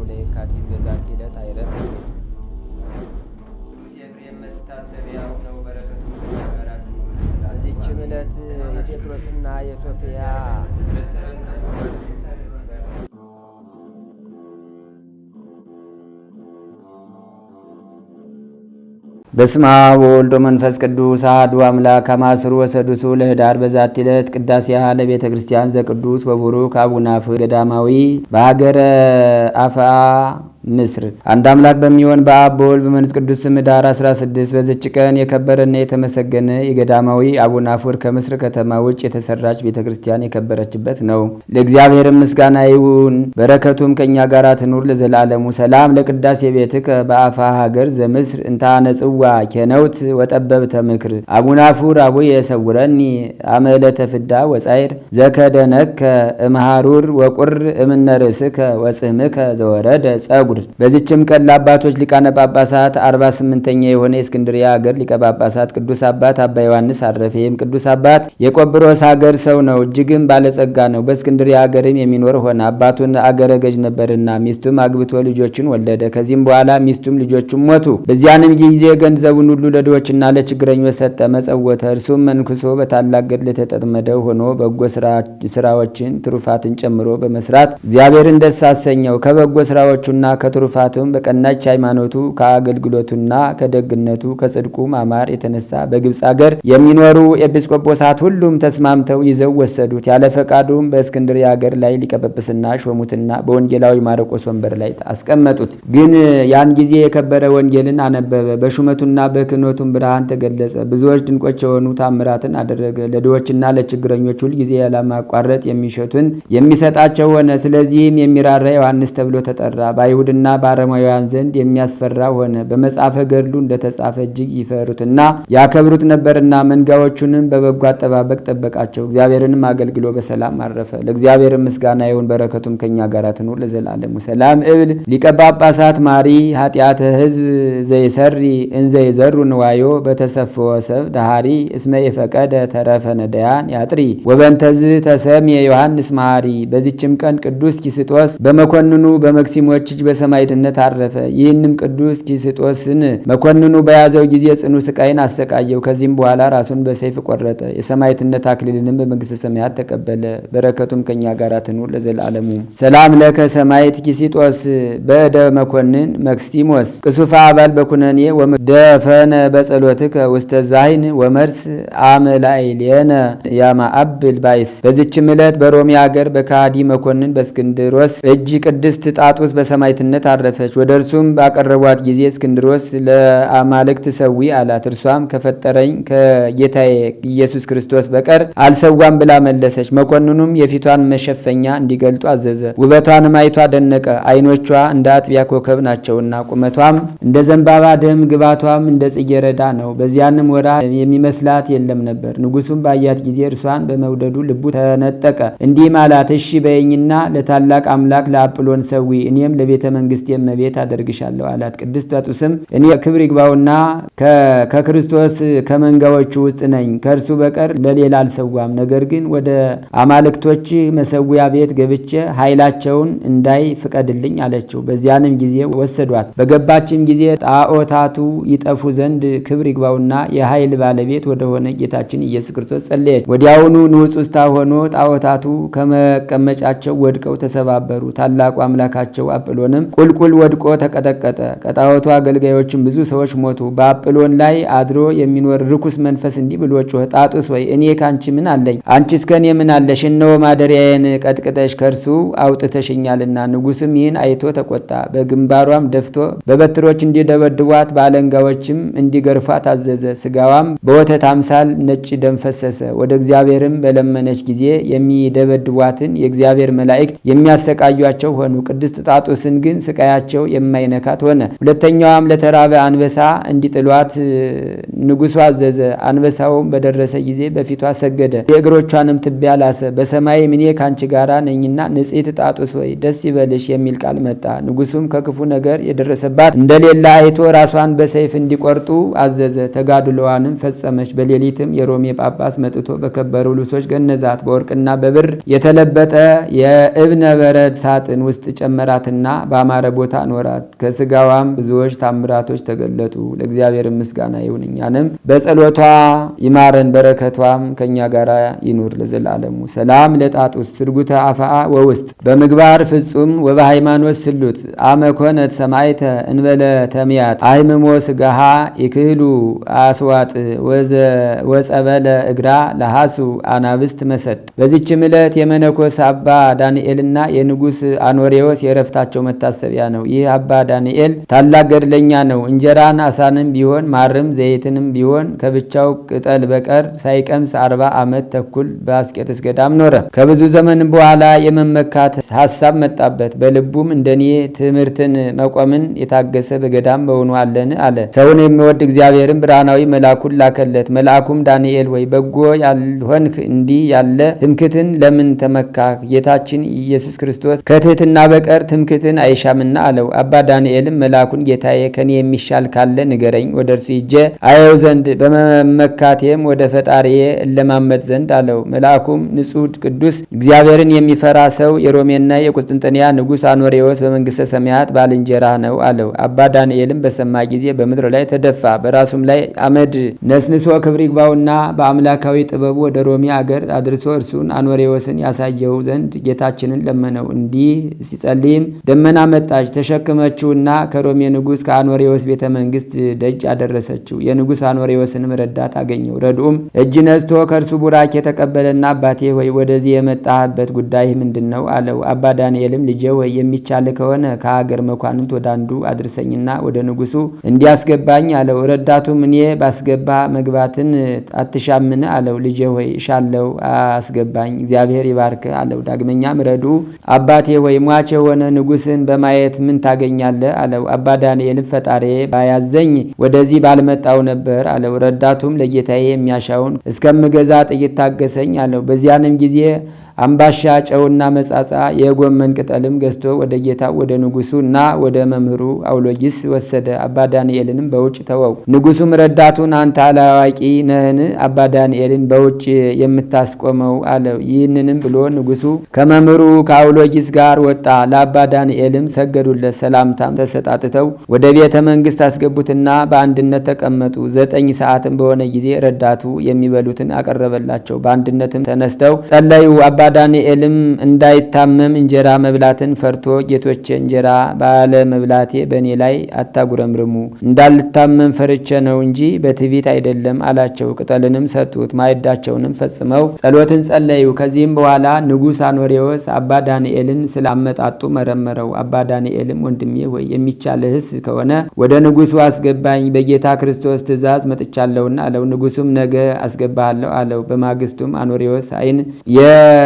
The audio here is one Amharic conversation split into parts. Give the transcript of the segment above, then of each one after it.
ለየካቲት በዛቲ ዕለት አዕረፈ። ቅዱስ ኤፍሬም መታሰቢያው ነው። በረከቱ በዚችም ዕለት የጴጥሮስና የሶፊያ በስመ አብ ወወልድ ወመንፈስ ቅዱስ አሐዱ አምላክ። አመ ዐሥሩ ወሰዱሱ ለኅዳር በዛቲ ዕለት ቅዳሴሃ ለቤተ ክርስቲያን ዘቅዱስ ወቡሩክ አቡነ አፍር ገዳማዊ በሀገረ አፍአ ምስር። አንድ አምላክ በሚሆን በአብ በወልድ በመንፈስ ቅዱስ ስም ኅዳር 16 በዚች ቀን የከበረና የተመሰገነ የገዳማዊ አቡነ አፍር ከምስር ከተማ ውጭ የተሰራች ቤተ ክርስቲያን የከበረችበት ነው። ለእግዚአብሔር ምስጋና ይሁን፣ በረከቱም ከእኛ ጋር ትኑር ለዘላለሙ። ሰላም ለቅዳሴ ቤትከ በአፋ ሀገር ዘምስር እንታነጽዋ ኬነውት ወጠበብተ ምክር አቡነ አፍር አቡየ የሰውረኒ አመለተ ፍዳ ወጻይር ዘከደነከ እምሃሩር ወቁር እምነርእስከ ወጽህምከ ዘወረደ ጸጉር። በዚችም ቀን ለአባቶች ሊቃነ ጳጳሳት 48ኛ የሆነ የእስክንድርያ ሀገር ሊቀ ጳጳሳት ቅዱስ አባት አባ ዮሐንስ አረፈ። ይህም ቅዱስ አባት የቆጵሮስ ሀገር ሰው ነው፣ እጅግም ባለጸጋ ነው። በእስክንድርያ ሀገርም የሚኖር ሆነ። አባቱን አገረ ገዥ ነበርና ሚስቱም አግብቶ ልጆችን ወለደ። ከዚህም በኋላ ሚስቱም ልጆቹም ሞቱ። በዚያንም ጊዜ ገንዘቡን ሁሉ ለድሆችና ለችግረኞች ሰጠ፣ መጸወተ። እርሱም መንኩሶ በታላቅ ገድል የተጠመደው ሆኖ በጎ ስራዎችን ትሩፋትን ጨምሮ በመስራት እግዚአብሔርን ደስ አሰኘው። ከበጎ ስራዎቹና ከትሩፋቱም በቀናች ሃይማኖቱ ከአገልግሎቱና ከደግነቱ ከጽድቁ ማማር የተነሳ በግብፅ አገር የሚኖሩ ኤጲስቆጶሳት ሁሉም ተስማምተው ይዘው ወሰዱት። ያለ ፈቃዱም በእስክንድርያ አገር ላይ ሊቀ ጵጵስና ሾሙትና በወንጌላዊ ማርቆስ ወንበር ላይ አስቀመጡት። ግን ያን ጊዜ የከበረ ወንጌልን አነበበ። በሹመቱና በክህነቱም ብርሃን ተገለጸ። ብዙዎች ድንቆች የሆኑ ታምራትን አደረገ። ለድሆችና ለችግረኞች ሁልጊዜ ያለማቋረጥ የሚሸቱን የሚሰጣቸው ሆነ። ስለዚህም የሚራራ ዮሐንስ ተብሎ ተጠራ። በአይሁድና በአረማውያን ዘንድ የሚያስፈራ ሆነ። በመጽሐፈ ገድሉ እንደተጻፈ እጅግ ይፈሩትና ያከብሩት ነበርና መንጋዎቹንም በበጎ አጠባበቅ ጠበቃቸው። እግዚአብሔርንም አገልግሎ በሰላም አረፈ። ለእግዚአብሔር ምስጋና ይሁን፣ በረከቱም ከኛ ጋር ትኑር ለዘላለሙ። ሰላም እብል ሊቀ ጳጳሳት ማሪ ኃጢአተ ሕዝብ ዘይሰሪ እንዘ ይዘሩ ንዋዮ በተሰፍወ ሰብ ዳሃሪ እስመ የፈቀደ ተረፈ ነዳያን ያጥሪ ወበንተዝ ተሰምየ ዮሐንስ መሐሪ። በዚችም ቀን ቅዱስ ኪስጦስ በመኮንኑ በመክሲሞች እጅ በሰማዕትነት አረፈ። ይህንም ቅዱስ ኪስጦስን መኮንኑ በያዘው ጊዜ ጽኑ ስቃይን አሰቃየው። ከዚህም በኋላ ራሱን በሰይፍ ቆረጠ። የሰማዕትነት አክሊልንም በመንግሥተ ሰማያት ተቀበለ። በረከቱም ከእኛ ጋር ትኑር ለዘላለሙ። ሰላም ለከ ሰማዕት ኪሲጦስ በእደ መኮንን መክሲሞስ ቅሱፋ አባል በኩነኔ ወደፈነ በጸሎትከ ውስተ ዛይን ወመርስ አመላይሌነ ያማአብል ባይስ። በዚችም ዕለት በሮሚ አገር በካዲ መኮንን በእስክንድሮስ እጅ ቅድስት ጣጡስ በሰማዕትነት አረፈች። ወደ እርሱም ባቀረቧት ጊዜ እስክንድሮስ ለአማልክት ሰዊ አላት። እርሷም ከፈጠረኝ ከጌታዬ ኢየሱስ ክርስቶስ በቀር አልሰዋም ብላ መለሰች። መኮንኑም የፊቷን መሸፈኛ እንዲገልጡ አዘዘ። ውበቷንም አይቶ አደነቀ። ዓይኖቿ እንደ አጥቢያ ኮከብ ናቸውና፣ ቁመቷም እንደ ዘንባባ ደም ግባቷም እንደ ጽጌረዳ ነው። በዚያንም ወራት የሚመስላት የለም ነበር። ንጉሱም ባያት ጊዜ እርሷን በመውደዱ ልቡ ተነጠቀ። እንዲህም አላት፣ እሺ በይኝና ለታላቅ አምላክ ለአጵሎን ሰዊ፣ እኔም ለቤተ መንግስት እመቤት አደርግሻለሁ አላት። ቅድስት ጣጡስም እኔ ክብር ይግባውና ከክርስቶስ ከመንጋዎቹ ውስጥ ነኝ፣ ከእርሱ በቀር ለሌላ አልሰዋም። ነገር ግን ወደ አማልክቶች መሰዊያ ቤት ገብቼ ኃይላቸውን እንዳይ ፍቀድልኝ አለችው። በዚያንም ጊዜ ወሰዷት። በገባችም ጊዜ ጣዖታቱ ይጠፉ ዘንድ ክብር ይግባውና የኃይል ባለቤት ወደሆነ ጌታችን ኢየሱስ ክርስቶስ ጸለየች። ወዲያውኑ ንውጽውጽታ ሆኖ ጣዖታቱ ከመቀመጫቸው ወድቀው ተሰባበሩ። ታላቁ አምላካቸው አጵሎንም ቁልቁል ወድቆ ተቀጠቀጠ። ከጣዖቱ አገልጋዮችም ብዙ ሰዎች ሞቱ። በአጵሎን ላይ አድሮ የሚኖር ርኩስ መንፈስ እንዲህ ብሎ ጮኸ። ጣጡስ ወይ እኔ ከአንቺ ምን አለኝ? አንቺስ ከእኔ ምን አለሽ? እነሆ ማደሪያዬን ቀጥቅጠሽ ከእርሱ አውጥተሽኛልና። ንጉስም ይህን አይቶ ተቆጣ። በግንባሯም ደፍቶ በበትሮች እንዲደበድቧት በአለንጋዎችም እንዲገርፏት አዘዘ። ስጋዋም በወተት አምሳል ነጭ ደም ፈሰሰ። ወደ እግዚአብሔርም በለመነች ጊዜ የሚደበድቧትን የእግዚአብሔር መላእክት የሚያሰቃዩቸው ሆኑ። ቅድስት ጣጡስን ግን ስቃያቸው የማይነካት ሆነ። ሁለተኛዋም ለተራበ አንበሳ እንዲጥሏት ንጉሱ አዘዘ። አንበሳውም በደረሰ ጊዜ በፊቷ ሰገደ፣ የእግሮቿንም ትቢያ ላሰ። በሰማይም እኔ ካንቺ ጋራ ነኝና ንጽሕት ጣጡስ ወይ ደስ ይበልሽ የሚል ቃል መጣ። ንጉሱም ከክፉ ነገር የደረሰባት እንደሌለ አይቶ ራሷን በሰይፍ እንዲቆርጡ አዘዘ። ተጋድሎዋንም ፈጸመች። በሌሊትም የሮሜ ጳጳስ መጥቶ በከበሩ ልብሶች ገነዛት። በወርቅና በብር የተለበጠ የእብነ በረድ ሳጥን ውስጥ ጨመራትና በአፏ በአማረ ቦታ አኖራት። ከስጋዋም ብዙዎች ታምራቶች ተገለጡ። ለእግዚአብሔር ምስጋና ይሁን፣ እኛንም በጸሎቷ ይማረን፣ በረከቷም ከእኛ ጋር ይኑር ለዘላለሙ። ሰላም ለጣጡስ ትርጉተ አፍአ ወውስጥ በምግባር ፍጹም ወበሃይማኖት ስሉት አመኮነት ሰማይተ እንበለ ተሚያት አይምሞ ስጋሃ ይክህሉ አስዋጥ ወጸበለ እግራ ለሃሱ አናብስት መሰጥ። በዚችም ዕለት የመነኮስ አባ ዳንኤልና የንጉሥ አኖሬዎስ የእረፍታቸው መታሰቢያ ነው። ይህ አባ ዳንኤል ታላቅ ገድለኛ ነው። እንጀራን አሳንም ቢሆን ማርም ዘይትንም ቢሆን ከብቻው ቅጠል በቀር ሳይቀምስ 40 ዓመት ተኩል በአስቄጥስ ገዳም ኖረ። ከብዙ ዘመንም በኋላ የመመካት ሀሳብ መጣበት። በልቡም እንደኔ ትምህርትን መቆምን የታገሰ በገዳም በውኑ አለን አለ። ሰውን የሚወድ እግዚአብሔርን ብርሃናዊ መልአኩን ላከለት። መልአኩም ዳንኤል ወይ በጎ ያልሆንክ እንዲህ ያለ ትምክትን ለምን ተመካህ? ጌታችን ኢየሱስ ክርስቶስ ከትህትና በቀር ትምክትን አይሻምና አለው። አባ ዳንኤልም መልአኩን ጌታዬ ከኔ የሚሻል ካለ ንገረኝ፣ ወደ እርሱ ሂጄ አየው ዘንድ በመመካቴም ወደ ፈጣሪዬ እለማመጥ ዘንድ አለው። መልአኩም ንጹሕ ቅዱስ እግዚአብሔርን የሚፈራ ሰው የሮሜና የቁስጥንጥንያ ንጉሥ አኖሬዎስ በመንግስተ ሰማያት ባልንጀራ ነው አለው። አባ ዳንኤልም በሰማ ጊዜ በምድር ላይ ተደፋ፣ በራሱም ላይ አመድ ነስንሶ ክብር ይግባውና በአምላካዊ ጥበቡ ወደ ሮሚ አገር አድርሶ እርሱን አኖሬዎስን ያሳየው ዘንድ ጌታችንን ለመነው። እንዲህ ሲጸልይም ደመና መጣች፣ ተሸክመችውና ከሮሜ ንጉሥ ከአኖሬዎስ ቤተ መንግስት ደጅ አደረሰችው። የንጉሥ አኖሬዎስንም ረዳት አገኘው። ረድኡም እጅ ነስቶ ከእርሱ ቡራኬ የተቀበለና አባቴ ሆይ ወደዚህ የመጣህበት ጉዳይ ምንድን ነው? አለው። አባ ዳንኤልም ልጄ ሆይ የሚቻል ከሆነ ከሀገር መኳንንት ወደ አንዱ አድርሰኝና ወደ ንጉሱ እንዲያስገባኝ አለው። ረዳቱም እኔ ባስገባ መግባትን አትሻምን? አለው። ልጄ ሆይ እሻለው፣ አስገባኝ፣ እግዚአብሔር ይባርክ አለው። ዳግመኛም ረዱ አባቴ ሆይ ሟች የሆነ ንጉስን በማየት ምን ታገኛለህ? አለው። አባ ዳንኤልም ፈጣሪ ባያዘኝ ወደዚህ ባልመጣው ነበር አለው። ረዳቱም ለጌታዬ የሚያሻውን እስከምገዛ ጥቂት ታገሰኝ አለው። በዚያንም ጊዜ አምባሻ፣ ጨውና መጻጻ የጎመን ቅጠልም ገዝቶ ወደ ጌታው ወደ ንጉሱ እና ወደ መምህሩ አውሎጊስ ወሰደ። አባ ዳንኤልንም በውጭ ተወው። ንጉሱም ረዳቱን አንተ አላዋቂ ነህን? አባ ዳንኤልን በውጭ የምታስቆመው አለው። ይህንንም ብሎ ንጉሱ ከመምህሩ ከአውሎጊስ ጋር ወጣ። ለአባ ዳንኤልም ሰገዱለት። ሰላምታም ተሰጣጥተው ወደ ቤተ መንግስት አስገቡትና በአንድነት ተቀመጡ። 9 ሰዓትም በሆነ ጊዜ ረዳቱ የሚበሉትን አቀረበላቸው። በአንድነትም ተነስተው ጸለዩ። አባ ዳንኤልም እንዳይታመም እንጀራ መብላትን ፈርቶ ጌቶቼ እንጀራ ባለመብላቴ በእኔ ላይ አታጉረምርሙ፣ እንዳልታመም ፈርቼ ነው እንጂ በትዕቢት አይደለም አላቸው። ቅጠልንም ሰጡት። ማዕዳቸውንም ፈጽመው ጸሎትን ጸለዩ። ከዚህም በኋላ ንጉሥ አኖሬዎስ አባ ዳንኤልን ስላመጣጡ መረመረው። አባ ዳንኤልም ወንድሜ ሆይ የሚቻልህስ ከሆነ ወደ ንጉሱ አስገባኝ፣ በጌታ ክርስቶስ ትእዛዝ መጥቻለሁና አለው። ንጉሱም ነገ አስገባሃለሁ አለው። በማግስቱም አኖሬዎስ አይን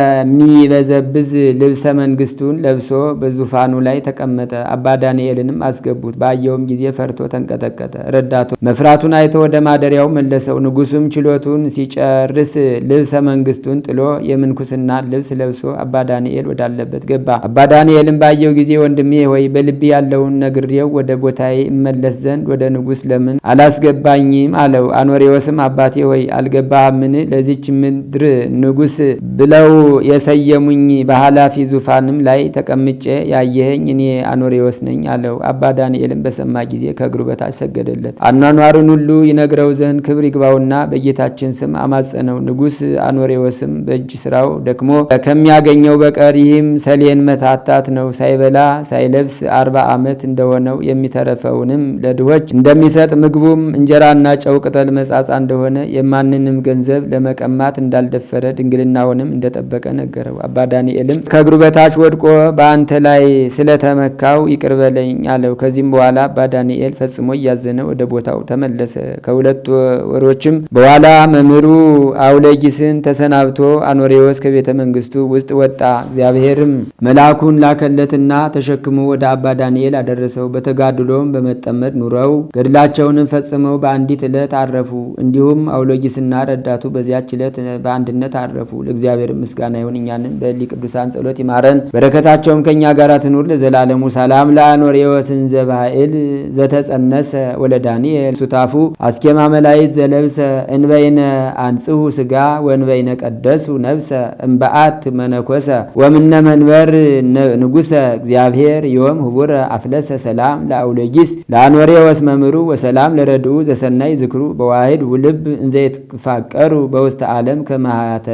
የሚበዘብዝ ልብሰ መንግስቱን ለብሶ በዙፋኑ ላይ ተቀመጠ። አባ ዳንኤልንም አስገቡት። ባየውም ጊዜ ፈርቶ ተንቀጠቀጠ። ረዳቱ መፍራቱን አይቶ ወደ ማደሪያው መለሰው። ንጉሱም ችሎቱን ሲጨርስ ልብሰ መንግስቱን ጥሎ የምንኩስና ልብስ ለብሶ አባ ዳንኤል ወዳለበት ገባ። አባ ዳንኤልም ባየው ጊዜ ወንድሜ ሆይ በልቤ ያለውን ነግሬው ወደ ቦታዬ እመለስ ዘንድ ወደ ንጉስ ለምን አላስገባኝም? አለው። አኖሬዎስም አባቴ ሆይ አልገባህምን? ለዚች ምድር ንጉስ ብለው የሰየሙኝ በኃላፊ ዙፋንም ላይ ተቀምጬ ያየኸኝ እኔ አኖሬዎስ ነኝ አለው። አባ ዳንኤልም በሰማ ጊዜ ከእግሩ በታች ሰገደለት። አኗኗሩን ሁሉ ይነግረው ዘንድ ክብር ይግባውና በጌታችን ስም አማጸነው። ንጉሥ አኖሬዎስም በእጅ ስራው ደክሞ ከሚያገኘው በቀር ይህም ሰሌን መታታት ነው፣ ሳይበላ ሳይለብስ 40 ዓመት እንደሆነው የሚተረፈውንም ለድሆች እንደሚሰጥ ምግቡም እንጀራና ጨው ቅጠል መጻጻ እንደሆነ የማንንም ገንዘብ ለመቀማት እንዳልደፈረ ድንግልናውንም እንደጠበቀ ነገረው። አባ ዳንኤልም ከእግሩ በታች ወድቆ በአንተ ላይ ስለተመካው ይቅር በለኝ አለው። ከዚህም በኋላ አባ ዳንኤል ፈጽሞ እያዘነ ወደ ቦታው ተመለሰ። ከ2 ወሮችም በኋላ መምህሩ አውለጊስን ተሰናብቶ አኖሬዎስ ከቤተ መንግስቱ ውስጥ ወጣ። እግዚአብሔርም መልአኩን ላከለትና ተሸክሞ ወደ አባ ዳንኤል አደረሰው። በተጋድሎም በመጠመድ ኑረው ገድላቸውንም ፈጽመው በአንዲት ዕለት አረፉ። እንዲሁም አውሎጊስና ረዳቱ በዚያች ዕለት በአንድነት አረፉ። ለእግዚአብሔር ምስጋና ምስጋና ይሁን። እኛንም በእሊ ቅዱሳን ጸሎት ይማረን፣ በረከታቸውም ከእኛ ጋር ትኑር ለዘላለሙ። ሰላም ለአኖሬዎስ ዘባእል ዘተጸነሰ ወለዳንኤል ሱታፉ አስኬማ መላይት ዘለብሰ እንበይነ አንጽሁ ስጋ ወእንበይነ ቀደሱ ነብሰ እምበአት መነኮሰ ወምነ መንበር ንጉሰ እግዚአብሔር ዮም ህቡረ አፍለሰ። ሰላም ለአውሎጊስ ለአኖሬዎስ መምህሩ ወሰላም ለረድኡ ዘሰናይ ዝክሩ በዋሂድ ውልብ እንዘይትፋቀሩ በውስተ ዓለም ከመሃተኔ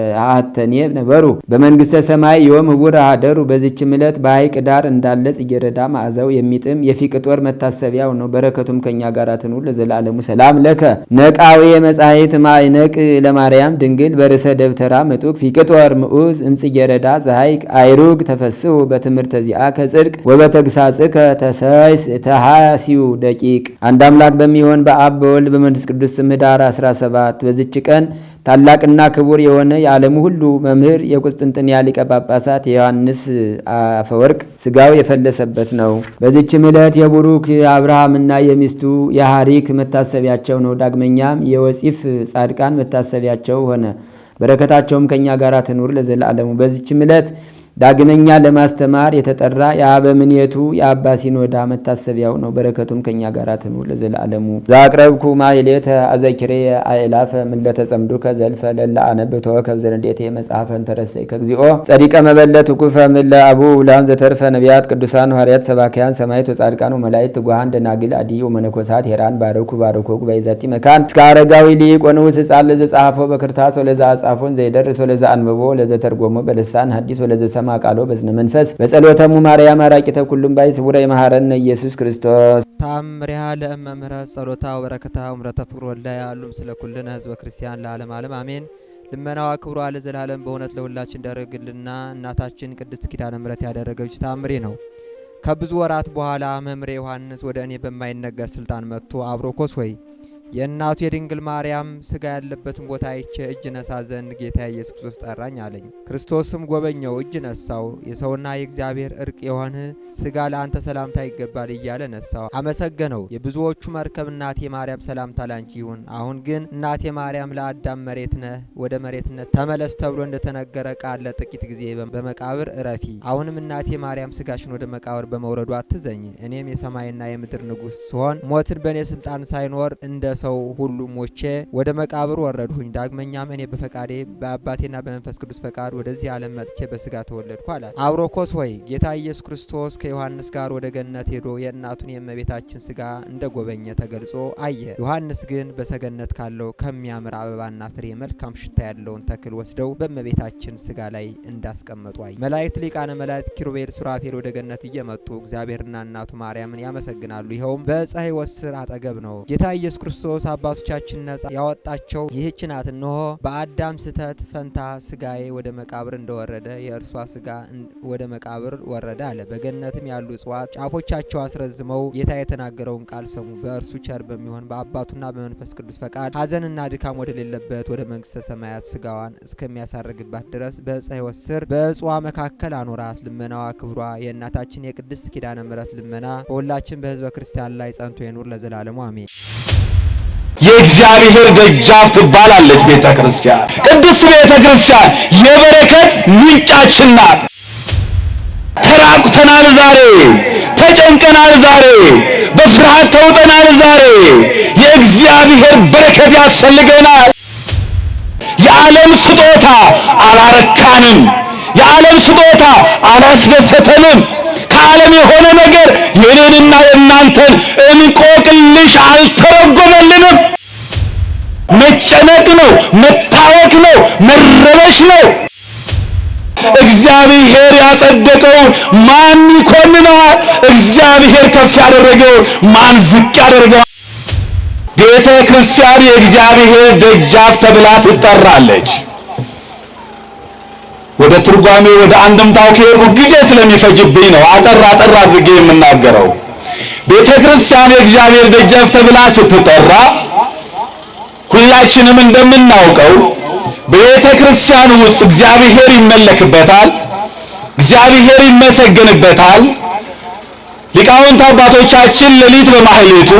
ነበሩ በመንግስተ ሰማይ ዮም ህቡረ አደሩ። በዚችም ዕለት በሐይቅ ዳር እንዳለ ጽጌረዳ ማዕዛው የሚጥም የፊቅጦር መታሰቢያው ነው። በረከቱም ከእኛ ጋር ትኑር ለዘላለሙ። ሰላም ለከ ነቃዌ መጻሕፍት ማይነቅ ለማርያም ድንግል በርዕሰ ደብተራ ምጡቅ ፊቅጦር ምዑዝ እምጽጌረዳ ዘሐይቅ አይሩግ ተፈስሑ በትምህርተ ዚአ ከጽድቅ ወበተግሳጽከ ተሰይስ ተሃሲው ደቂቅ። አንድ አምላክ በሚሆን በአብ በወልድ በመንፈስ ቅዱስ ስም ኅዳር 17 በዚች ቀን ታላቅና ክቡር የሆነ የዓለሙ ሁሉ መምህር የቁስጥንጥንያ ሊቀ ጳጳሳት የዮሐንስ አፈወርቅ ስጋው የፈለሰበት ነው። በዚችም ዕለት የቡሩክ አብርሃምና የሚስቱ የሐሪክ መታሰቢያቸው ነው። ዳግመኛም የወፂፍ ጻድቃን መታሰቢያቸው ሆነ። በረከታቸውም ከእኛ ጋር ትኑር ለዘላለሙ። በዚችም ዕለት ዳግመኛ ለማስተማር የተጠራ የአበምኔቱ የአባ ሲኖዳ መታሰቢያው ነው። በረከቱም ከእኛ ጋር ትኑር ለዘላለሙ። ዛቅረብኩ ማሕሌተ አዘኪሬ አእላፈ ምለተ ጸምዱከ ዘልፈ ለላ አነብቶ ከብዘንዴቴ መጽሐፈን ተረሰይ ከግዚኦ ጸዲቀ መበለት ኩፈ ምለ አቡ ውላን ዘተርፈ ነቢያት ቅዱሳን ሐዋርያት ሰባክያን ሰማዕት ወጻድቃን ወመላእክት ትጉሃን ደናግል አድዩ መነኮሳት ሄራን ባረኩ ባረኮ ጉባኤ ዛቲ መካን እስከ አረጋዊ ሊቅ ወንዑስ ሕፃን ለዘጻሐፎ በክርታስ ወለዘ አጻፎን ዘይደርስ ወለዘ አንብቦ ለዘተርጎሞ በልሳን ሐዲስ ወለዘ ሰማ ቃሎ በዝነ መንፈስ በጸሎተሙ ማርያም አራቂተ ኩሉም ባይ ስቡረ የመሐረነ ኢየሱስ ክርስቶስ። ታምሪሃ ለእመ ምህረት ጸሎታ ወበረከታ ውምረተ ፍቅር ወልዳ ያሉ ምስለ ኩልነ ህዝበ ክርስቲያን ለዓለም ዓለም አሜን። ልመናዋ ክብሯ ለዘላለም በእውነት ለሁላችን እንዳደረግልና እናታችን ቅድስት ኪዳነ ምሕረት ያደረገች ታምሬ ነው። ከብዙ ወራት በኋላ መምሬ ዮሐንስ ወደ እኔ በማይነገር ስልጣን መጥቶ አብሮኮስ ሆይ፣ የእናቱ የድንግል ማርያም ስጋ ያለበትን ቦታ አይቼ እጅ ነሳ ዘንድ ጌታ ኢየሱስ ክርስቶስ ጠራኝ አለኝ። ክርስቶስም ጎበኘው፣ እጅ ነሳው። የሰውና የእግዚአብሔር እርቅ የሆነ ስጋ ለአንተ ሰላምታ ይገባል እያለ ነሳው፣ አመሰገነው። የብዙዎቹ መርከብ እናቴ ማርያም ሰላምታ ላንቺ ይሁን። አሁን ግን እናቴ ማርያም ለአዳም መሬት ነህ፣ ወደ መሬትነት ተመለስ ተብሎ እንደተነገረ ቃል ለጥቂት ጊዜ በመቃብር እረፊ። አሁንም እናቴ ማርያም ስጋሽን ወደ መቃብር በመውረዱ አትዘኝ። እኔም የሰማይና የምድር ንጉሥ ስሆን ሞትን በእኔ ስልጣን ሳይኖር እንደ ሰው ሁሉ ሞቼ ወደ መቃብር ወረድሁኝ። ዳግመኛም እኔ በፈቃዴ በአባቴና በመንፈስ ቅዱስ ፈቃድ ወደዚህ ዓለም መጥቼ በስጋ ተወለድኩ አላት። አብሮኮስ ሆይ፣ ጌታ ኢየሱስ ክርስቶስ ከዮሐንስ ጋር ወደ ገነት ሄዶ የእናቱን የእመቤታችን ስጋ እንደ ጎበኘ ተገልጾ አየ። ዮሐንስ ግን በሰገነት ካለው ከሚያምር አበባና ፍሬ መልካም ሽታ ያለውን ተክል ወስደው በእመቤታችን ስጋ ላይ እንዳስቀመጡ አየ። መላእክት ሊቃነ መላእክት ኪሩቤል፣ ሱራፌል ወደ ገነት እየመጡ እግዚአብሔርና እናቱ ማርያምን ያመሰግናሉ። ይኸውም በዕፀ ሕይወት ስር አጠገብ ነው። ጌታ ኢየሱስ ክርስቶስ አባቶቻችን ነጻ ያወጣቸው ይህች ናት። እነሆ በአዳም ስህተት ፈንታ ስጋዬ ወደ መቃብር እንደወረደ የእርሷ ስጋ ወደ መቃብር ወረደ አለ። በገነትም ያሉ እጽዋት ጫፎቻቸው አስረዝመው ጌታ የተናገረውን ቃል ሰሙ። በእርሱ ቸር በሚሆን በአባቱና በመንፈስ ቅዱስ ፈቃድ ሐዘንና ድካም ወደሌለበት ወደ መንግስተ ሰማያት ስጋዋን እስከሚያሳርግባት ድረስ በዕፀ ሕይወት ስር በእጽዋ መካከል አኖራት። ልመናዋ ክብሯ የእናታችን የቅድስት ኪዳነ ምሕረት ልመና በሁላችን በሕዝበ ክርስቲያን ላይ ጸንቶ ይኑር ለዘላለሙ አሜን። የእግዚአብሔር ደጃፍ ትባላለች ቤተ ክርስቲያን። ቅድስት ቤተ ክርስቲያን የበረከት ምንጫችን ናት። ተራቁተናል ዛሬ፣ ተጨንቀናል ዛሬ፣ በፍርሃት ተውጠናል ዛሬ። የእግዚአብሔር በረከት ያስፈልገናል። የዓለም ስጦታ አላረካንም። የዓለም ስጦታ አላስደሰተንም። ከዓለም የሆነ ነገር የኔንና የእናንተን እንቆቅልሽ አልተረጎመልንም። መጨነቅ ነው፣ መታወክ ነው፣ መረበሽ ነው። እግዚአብሔር ያጸደቀውን ማን ይኮንነዋል? እግዚአብሔር ከፍ ያደረገውን ማን ዝቅ ያደርገዋል? ቤተ ክርስቲያን የእግዚአብሔር ደጃፍ ተብላ ትጠራለች። ወደ ትርጓሜ ወደ አንድምታው ከሄድኩ ጊዜ ስለሚፈጅብኝ ነው አጠር አጠር አድርጌ የምናገረው። ቤተ ክርስቲያን የእግዚአብሔር ደጃፍ ተብላ ስትጠራ ሁላችንም እንደምናውቀው በቤተ ክርስቲያን ውስጥ እግዚአብሔር ይመለክበታል፣ እግዚአብሔር ይመሰገንበታል። ሊቃውንት አባቶቻችን ሌሊት በማህሌቱ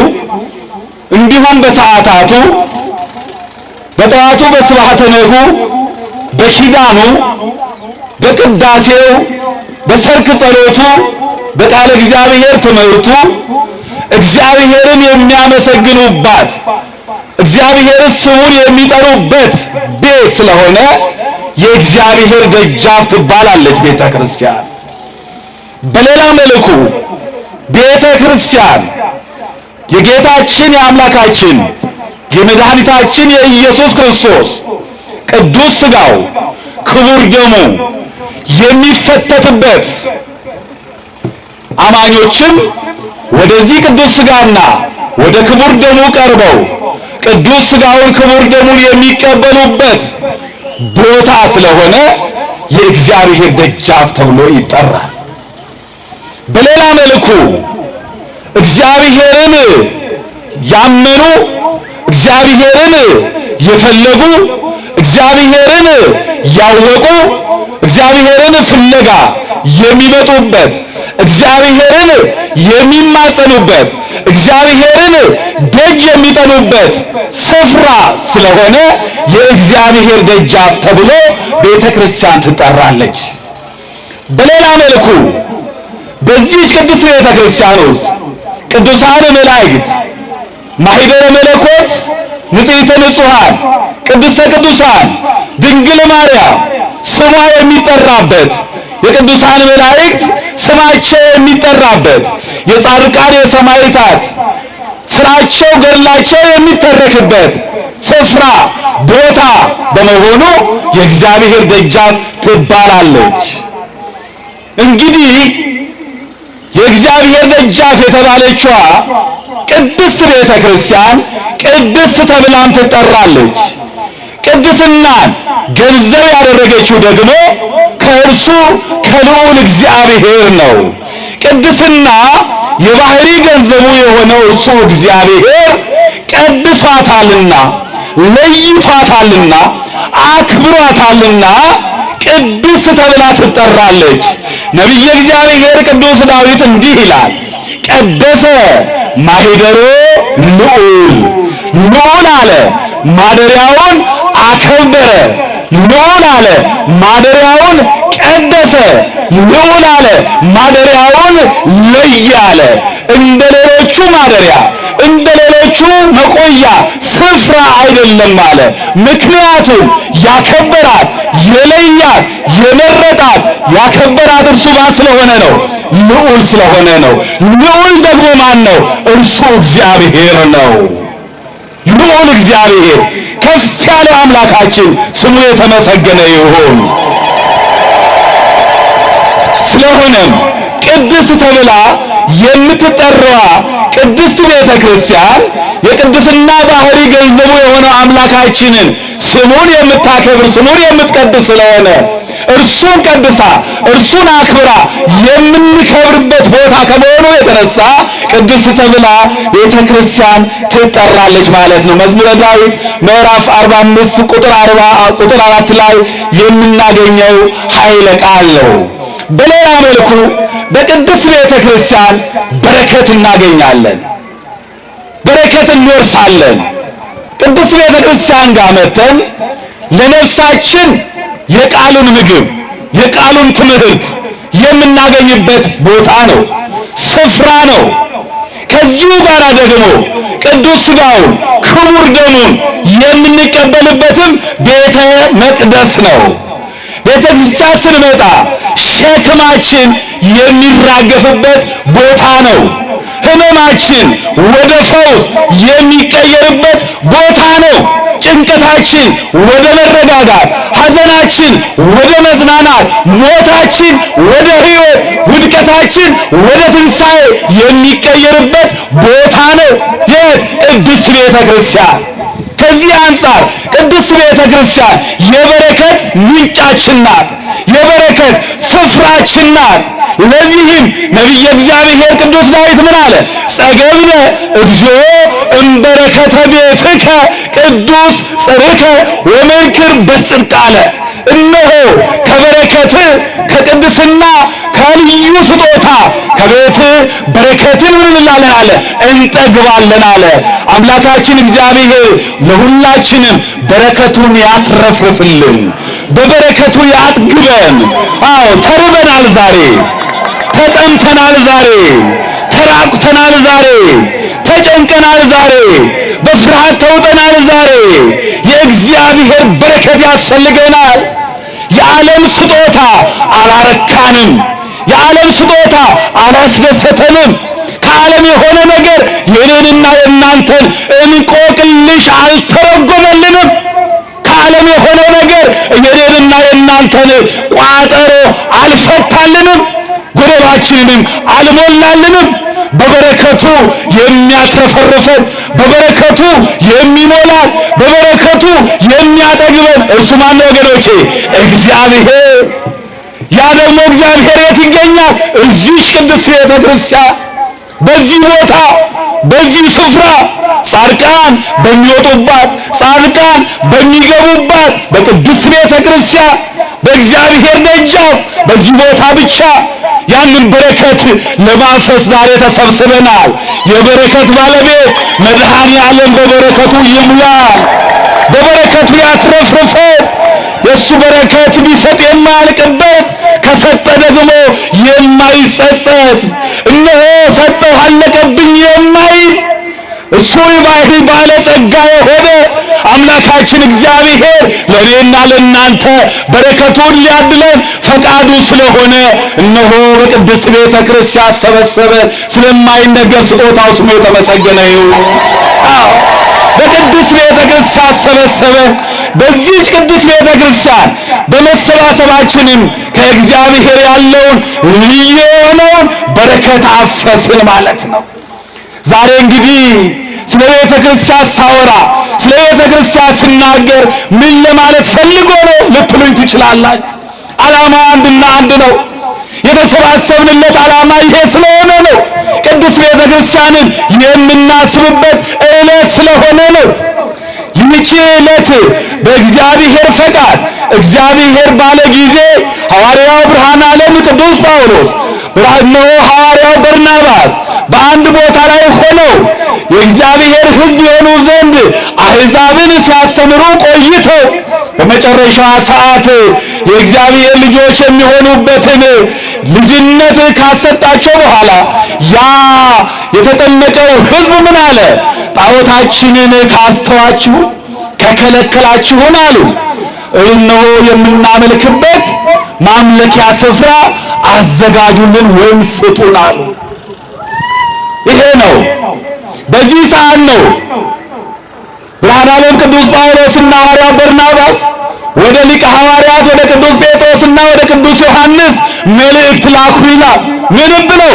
እንዲሁም በሰዓታቱ በጠዋቱ በስብሐተ ነግሁ በኪዳኑ በቅዳሴው፣ በሰርክ ጸሎቱ፣ በቃለ እግዚአብሔር ትምህርቱ እግዚአብሔርን የሚያመሰግኑባት እግዚአብሔር ስሙን የሚጠሩበት ቤት ስለሆነ የእግዚአብሔር ደጃፍ ትባላለች ቤተ ክርስቲያን። በሌላ መልኩ ቤተ ክርስቲያን የጌታችን የአምላካችን የመድኃኒታችን የኢየሱስ ክርስቶስ ቅዱስ ሥጋው ክቡር ደሙ የሚፈተትበት አማኞችም ወደዚህ ቅዱስ ሥጋና ወደ ክቡር ደሙ ቀርበው ቅዱስ ሥጋውን ክቡር ደሙን የሚቀበሉበት ቦታ ስለሆነ የእግዚአብሔር ደጃፍ ተብሎ ይጠራል። በሌላ መልኩ እግዚአብሔርን ያመኑ፣ እግዚአብሔርን የፈለጉ፣ እግዚአብሔርን ያወቁ፣ እግዚአብሔርን ፍለጋ የሚመጡበት፣ እግዚአብሔርን የሚማጸኑበት፣ እግዚአብሔርን ደጅ የሚጠኑበት ስፍራ ስለሆነ የእግዚአብሔር ደጃፍ ተብሎ ቤተ ክርስቲያን ትጠራለች። በሌላ መልኩ በዚህ ቅድስት ቤተ ክርስቲያን ውስጥ ቅዱሳን መላእክት፣ ማኅደረ መለኮት፣ ንጽሕተ ንጹሐን፣ ቅድስተ ቅዱሳን ድንግል ማርያም ስሟ የሚጠራበት፣ የቅዱሳን መላእክት ስማቸው የሚጠራበት፣ የጻድቃን የሰማዕታት ስራቸው ገድላቸው የሚተረክበት ስፍራ ቦታ በመሆኑ የእግዚአብሔር ደጃፍ ትባላለች። እንግዲህ የእግዚአብሔር ደጃፍ የተባለችዋ ቅድስት ቤተ ክርስቲያን ቅድስት ተብላም ትጠራለች። ቅድስናን ገንዘብ ያደረገችው ደግሞ ከእርሱ ከልዑል እግዚአብሔር ነው። ቅድስና የባህሪ ገንዘቡ የሆነው እርሱ እግዚአብሔር ቀድሷታልና፣ ለይቷታልና፣ አክብሯታልና ቅድስት ተብላ ትጠራለች። ነቢየ እግዚአብሔር ቅዱስ ዳዊት እንዲህ ይላል፣ ቀደሰ ማኅደሮ ልዑል፣ ልዑል አለ ማደሪያውን አከበረ፣ ልዑል አለ ማደሪያውን ቀደሰ፣ ልዑል አለ ማደሪያውን ለየ አለ። እንደ ሌሎቹ ማደሪያ እንደ ሌሎቹ መቆያ ስፍራ አይደለም አለ። ምክንያቱም ያከበራት፣ የለያት፣ የመረጣት ያከበራት እርሱ ማን ስለሆነ ነው? ልዑል ስለሆነ ነው። ልዑል ደግሞ ማን ነው? እርሱ እግዚአብሔር ነው። ልዑል እግዚአብሔር ከፍ ያለው አምላካችን ስሙ የተመሰገነ ይሁን። ስለሆነም ቅድስት ተብላ የምትጠራዋ ቅድስት ቤተ ክርስቲያን የቅድስና ባህሪ ገንዘቡ የሆነው አምላካችንን ስሙን የምታከብር ስሙን የምትቀድስ ስለሆነ እርሱን ቀድሳ እርሱን አክብራ የምንከብርበት ቦታ ከመሆኑ የተነሳ ቅድስት ተብላ ቤተ ክርስቲያን ትጠራለች ማለት ነው። መዝሙረ ዳዊት ምዕራፍ 45 ቁጥር 40 ቁጥር 4 ላይ የምናገኘው ኃይለ ቃል ነው። በሌላ መልኩ በቅድስት ቤተ ክርስቲያን በረከት እናገኛለን፣ በረከት እንወርሳለን። ቅድስት ቤተ ክርስቲያን ጋር መጥተን ለነፍሳችን የቃሉን ምግብ የቃሉን ትምህርት የምናገኝበት ቦታ ነው፣ ስፍራ ነው። ከዚሁ ጋር ደግሞ ቅዱስ ሥጋውን ክቡር ደሙን የምንቀበልበትም ቤተ መቅደስ ነው። ቤተ ክርስቲያን ስንመጣ ሸክማችን የሚራገፍበት ቦታ ነው። ሕመማችን ወደ ፈውስ የሚቀየርበት ቦታ ነው። ጭንቀታችን ወደ መረጋጋት፣ ሐዘናችን ወደ መጽናናት፣ ሞታችን ወደ ሕይወት፣ ውድቀታችን ወደ ትንሣኤ የሚቀየርበት ቦታ ነው። የት? ቅድስት ቤተ ክርስቲያን። ከዚህ አንጻር ቅድስት ቤተ ክርስቲያን የበረከት ምንጫችን ናት፣ የበረከት ስፍራችን ናት። ለዚህም ነቢየ እግዚአብሔር ቅዱስ ዳዊት ምን አለ? ጸገብነ እግዚኦ እምበረከተ ቤትከ ቅዱስ ጽርከ ወመንክር በጽድቅ አለ። እነሆ ከበረከት ከቅድስና ከልዩ ስጦታ ከቤት በረከትን ምን እንላለን አለ እንጠግባለን አለ። አምላካችን እግዚአብሔር ለሁላችንም በረከቱን ያትረፍርፍልን፣ በበረከቱ ያጥግበን። አዎ ተርበናል ዛሬ፣ ተጠምተናል ዛሬ፣ ተራቁተናል ዛሬ፣ ተጨንቀናል ዛሬ፣ በፍርሃት ተውጠናል ዛሬ። የእግዚአብሔር በረከት ያስፈልገናል። የዓለም ስጦታ አላረካንም። የዓለም ስጦታ አላስደሰተንም። ከዓለም የሆነ ነገር የኔንና የእናንተን እንቆቅልሽ አልተረጎመልንም። ከዓለም የሆነ ነገር የኔንና የእናንተን ቋጠሮ አልፈታልንም። ጎደሏችንንም አልሞላልንም። በበረከቱ የሚያትረፈርፈን፣ በበረከቱ የሚሞላን፣ በበረከቱ የሚያጠግበን እርሱ ማን ነው ወገኖቼ? እግዚአብሔር። ያ ደግሞ እግዚአብሔር የት ይገኛል? እዚች ቅድስት ቤተ ክርስቲያን፣ በዚህ ቦታ፣ በዚህ ስፍራ፣ ጻድቃን በሚወጡባት፣ ጻድቃን በሚገቡባት በቅድስት ቤተ ክርስቲያን፣ በእግዚአብሔር ደጃፍ፣ በዚህ ቦታ ብቻ ያንን በረከት ለማፍሰስ ዛሬ ተሰብስበናል። የበረከት ባለቤት መድኃኔ ዓለም በበረከቱ ይሙላል፣ በበረከቱ ያትረፍርፈን። የእሱ በረከት ቢሰጥ የማያልቅበት፣ ከሰጠ ደግሞ የማይጸጸት፣ እነሆ ሰጠው አለቀብኝ የማይል፣ እሱ የባህሪ ባለጸጋ የሆነ አምላካችን እግዚአብሔር ለእኔና ለእናንተ በረከቱን ሊያድለን ፈቃዱ ስለሆነ እነሆ በቅድስት ቤተ ክርስቲያን ሰበሰበን። ስለማይነገር ስጦታው ስሙ የተመሰገነ ይሁን። አዎ በቅድስት ቤተ ክርስቲያን ሰበሰበን። በዚህች ቅድስት ቤተ ክርስቲያን በመሰባሰባችንም ከእግዚአብሔር ያለውን ልዩ የሆነውን በረከት አፈስን ማለት ነው። ዛሬ እንግዲህ ስለ ቤተ ክርስቲያን ሳወራ፣ ስለ ቤተ ክርስቲያን ስናገር ምን ለማለት ፈልጎ ነው ልትሉኝ ትችላላችሁ። ዓላማው አንድና አንድ ነው። የተሰባሰብንለት ዓላማ ይሄ ስለሆነ ነው። ቅድስት ቤተ ክርስቲያንን የምናስብበት ዕለት ስለሆነ ነው። ይህቺ ዕለት በእግዚአብሔር ፈቃድ እግዚአብሔር ባለ ጊዜ ሐዋርያው ብርሃነ ዓለም ቅዱስ ጳውሎስ፣ እነሆ ሐዋርያው በርናባስ በአንድ ቦታ ላይ ሆነው የእግዚአብሔር ሕዝብ የሆኑ ዘንድ አሕዛብን ሲያስተምሩ ቆይተው በመጨረሻ ሰዓት የእግዚአብሔር ልጆች የሚሆኑበትን ልጅነት ካሰጣቸው በኋላ ያ የተጠመቀው ሕዝብ ምን አለ? ጣዖታችንን ካስተዋችሁ፣ ከከለከላችሁን አሉ፣ እነሆ የምናመልክበት ማምለኪያ ስፍራ አዘጋጁልን ወይም ስጡን አሉ። ይሄ ነው። በዚህ ሰዓት ነው ብርሃነ ዓለም ቅዱስ ጳውሎስና ሐዋርያው በርናባስ ወደ ሊቀ ሐዋርያት ወደ ቅዱስ ጴጥሮስና ወደ ቅዱስ ዮሐንስ መልእክት ላኩ ይላል። ምንም ብለው?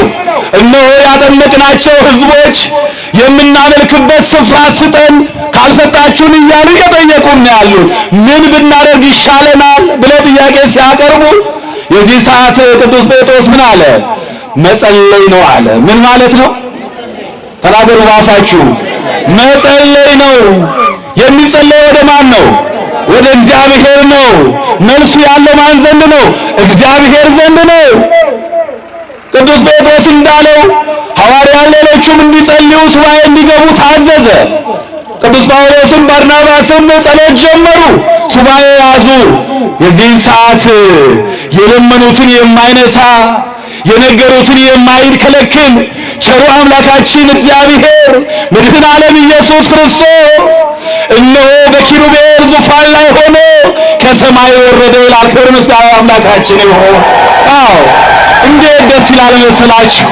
እነሆ ያጠመቅናቸው ሕዝቦች የምናመልክበት ስፍራ ስጠን፣ ካልሰጣችሁን እያሉ እየጠየቁን ነው ያሉት። ምን ብናደርግ ይሻለናል ብለው ጥያቄ ሲያቀርቡ የዚህ ሰዓት ቅዱስ ጴጥሮስ ምን አለ? መጸለይ ነው አለ። ምን ማለት ነው? ተናገሩ ባፋችሁ። መጸለይ ነው። የሚጸለይ ወደ ማን ነው? ወደ እግዚአብሔር ነው። መልሱ ያለው ማን ዘንድ ነው? እግዚአብሔር ዘንድ ነው። ቅዱስ ጴጥሮስ እንዳለው ሐዋርያን ሌሎቹም እንዲጸልዩ ሱባኤ እንዲገቡ ታዘዘ። ቅዱስ ጳውሎስም በርናባስም ጸሎት ጀመሩ፣ ሱባኤ ያዙ። የዚህን ሰዓት የለመኑትን የማይነሳ፣ የነገሩትን የማይከለክል ቸሩ አምላካችን እግዚአብሔር መድኃኔ ዓለም ኢየሱስ ክርስቶስ እነሆ በኪሩቤል ዙፋን ላይ ሆኖ ከሰማይ ወረደ ይላል። ክብር ምስጋና አምላካችን ይሁን። አዎ እንዴት ደስ ይላል መሰላችሁ!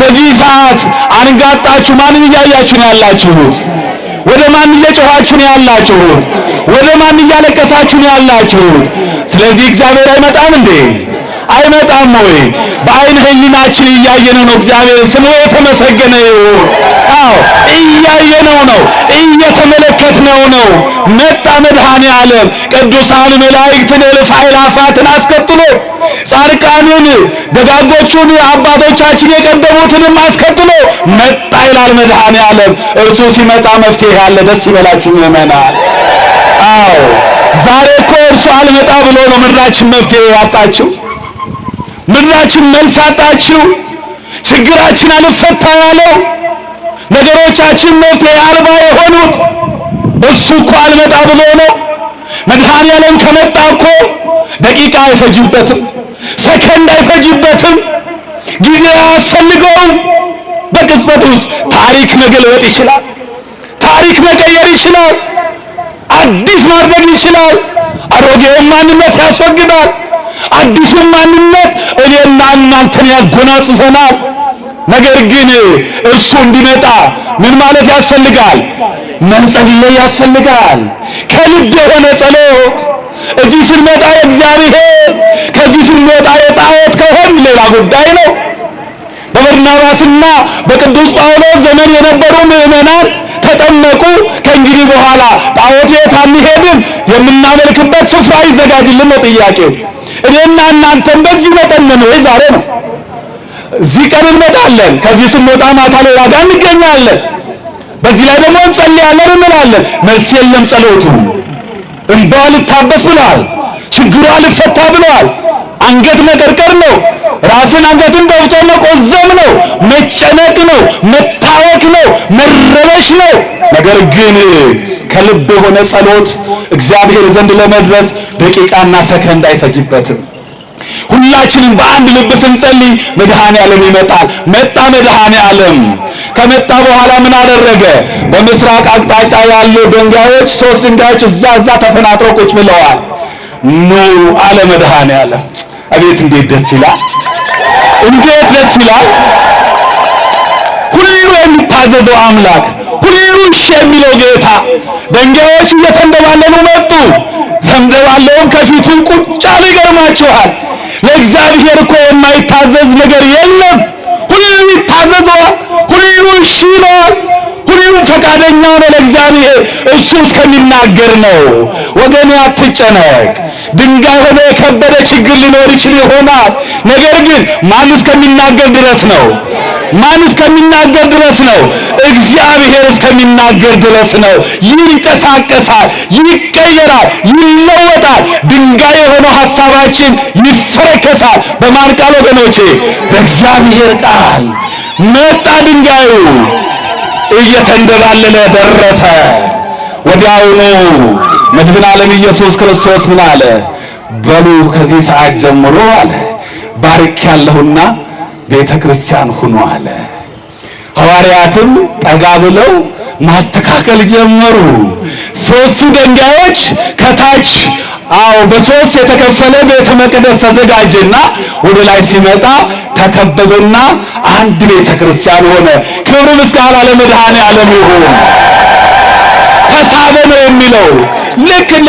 በዚህ ሰዓት አንጋጣችሁ ማንን እያያችሁ ነው ያላችሁት? ወደ ማን እየጮኻችሁ ነው ያላችሁት? ወደ ማን እያለቀሳችሁ ነው ያላችሁት? ስለዚህ እግዚአብሔር አይመጣም እንዴ? አይመጣም ወይ? በአይነ ህሊናችን እያየነው ነው። እግዚአብሔር ስሙ የተመሰገነ ይሁን። አዎ እያየነው ነው፣ እየተመለከትነው ነው። መጣ መድኃኔ ዓለም ቅዱሳን መላእክትን እልፍ አእላፋትን አስከትሎ፣ ጻድቃንን ደጋጎቹን አባቶቻችን የቀደሙትንም አስከትሎ መጣ ይላል መድኃኔ ዓለም። እርሱ ሲመጣ መፍትሄ ያለ። ደስ ይበላችሁ ምእመናን። አዎ ዛሬ እኮ እርሱ አልመጣ ብሎ ነው ምድራችን መፍትሄ ያጣችው። ምድራችን መልስ አጣችው። ችግራችን አልፈታ ያለው፣ ነገሮቻችን መፍትሄ አልባ የሆኑት እሱ እኮ አልመጣ ብሎ ነው። መድኃኔዓለም ከመጣ እኮ ደቂቃ አይፈጅበትም፣ ሰከንድ አይፈጅበትም፣ ጊዜ አያስፈልገውም። በቅጽበት ውስጥ ታሪክ መገልበጥ ይችላል። ታሪክ መቀየር ይችላል። አዲስ ማድረግ ይችላል። አሮጌውን ማንነት ያስወግዳል። አዲሱን ማንነት እኔና እናንተን ያጎናጽፈናል። ነገር ግን እሱ እንዲመጣ ምን ማለት ያስፈልጋል? መጸለይ ያስፈልጋል። ከልብ የሆነ ጸሎት። እዚህ ስንመጣ የእግዚአብሔር፣ ከዚህ ስንወጣ የጣዖት ከሆን ሌላ ጉዳይ ነው። በበርናባስና በቅዱስ ጳውሎስ ዘመን የነበሩ ምዕመናን ተጠመቁ። ከእንግዲህ በኋላ ጣዖት ቤት አንሄድም፣ የምናመልክበት ስፍራ ይዘጋጅልን ነው ጥያቄው። እኔና እናንተም በዚህ መጠን ነው። ዛሬ ነው እዚህ ቀን እንመጣለን፣ ከዚህ ስንወጣ ማታ ሌላ ጋር እንገኛለን። በዚህ ላይ ደግሞ እንጸልያለን እንላለን። መልስ የለም ጸሎቱ። እንባዋ ልታበስ ብለዋል። ችግሯ ልፈታ ብለዋል። አንገት መቀርቀር ነው። ራስን አንገትን ደፍቶ መቆዘም ነው። መጨነቅ ነው። መታወክ ነው። መረበሽ ነው። ነገር ግን ከልብ የሆነ ጸሎት እግዚአብሔር ዘንድ ለመድረስ ደቂቃና ሰከንድ አይፈጅበትም። ሁላችንም በአንድ ልብ ስንጸልይ መድኃኔዓለም ይመጣል። መጣ መድኃኔዓለም። ከመጣ በኋላ ምን አደረገ? በምስራቅ አቅጣጫ ያሉ ድንጋዮች፣ ሶስት ድንጋዮች እዛ እዛ ተፈናጥረው ቁጭ ብለዋል። ኑ አለ መድኃኔዓለም። አቤት እንዴት ደስ ይላል! እንዴት ደስ ይላል! ሁሉ የሚታዘዘው አምላክ፣ ሁሉ እሺ የሚለው ጌታ። ድንጋዮች እየተንደባለሉ መጡ። ተንደባለውም ከፊቱ ቁጭ አሉ። ይገርማችኋል። ለእግዚአብሔር እኮ የማይታዘዝ ነገር የለም። ሁሉ ይታዘዘዋል። ሁሉ እሺ ይለዋል። ሁሉም ፈቃደኛ ነው ለእግዚአብሔር እሱ እስከሚናገር ነው። ወገኔ አትጨነቅ። ድንጋይ ሆኖ የከበደ ችግር ሊኖር ይችል ይሆናል። ነገር ግን ማን እስከሚናገር ድረስ ነው? ማን እስከሚናገር ድረስ ነው? እግዚአብሔር እስከሚናገር ድረስ ነው። ይንቀሳቀሳል፣ ይቀየራል፣ ይለወጣል። ድንጋይ የሆነው ሐሳባችን ይፈረከሳል። በማን ቃል ወገኖቼ? በእግዚአብሔር ቃል። መጣ ድንጋዩ እየተንደባለለ ደረሰ። ወዲያውኑ መድኃኔዓለም ኢየሱስ ክርስቶስ ምን አለ? በሉ ከዚህ ሰዓት ጀምሮ አለ ባርኬያለሁና ቤተ ክርስቲያን ሁኑ አለ። ሐዋርያትም ጠጋ ብለው ማስተካከል ጀመሩ። ሶስቱ ድንጋዮች ከታች አዎ በሶስት የተከፈለ ቤተ መቅደስ ተዘጋጀና ወደ ላይ ሲመጣ ተከበበና አንድ ቤተ ክርስቲያን ሆነ። ክብር ምስጋና ለመድኃኔዓለም ይሁን። ተሳበ ነው የሚለው። ልክ እንደ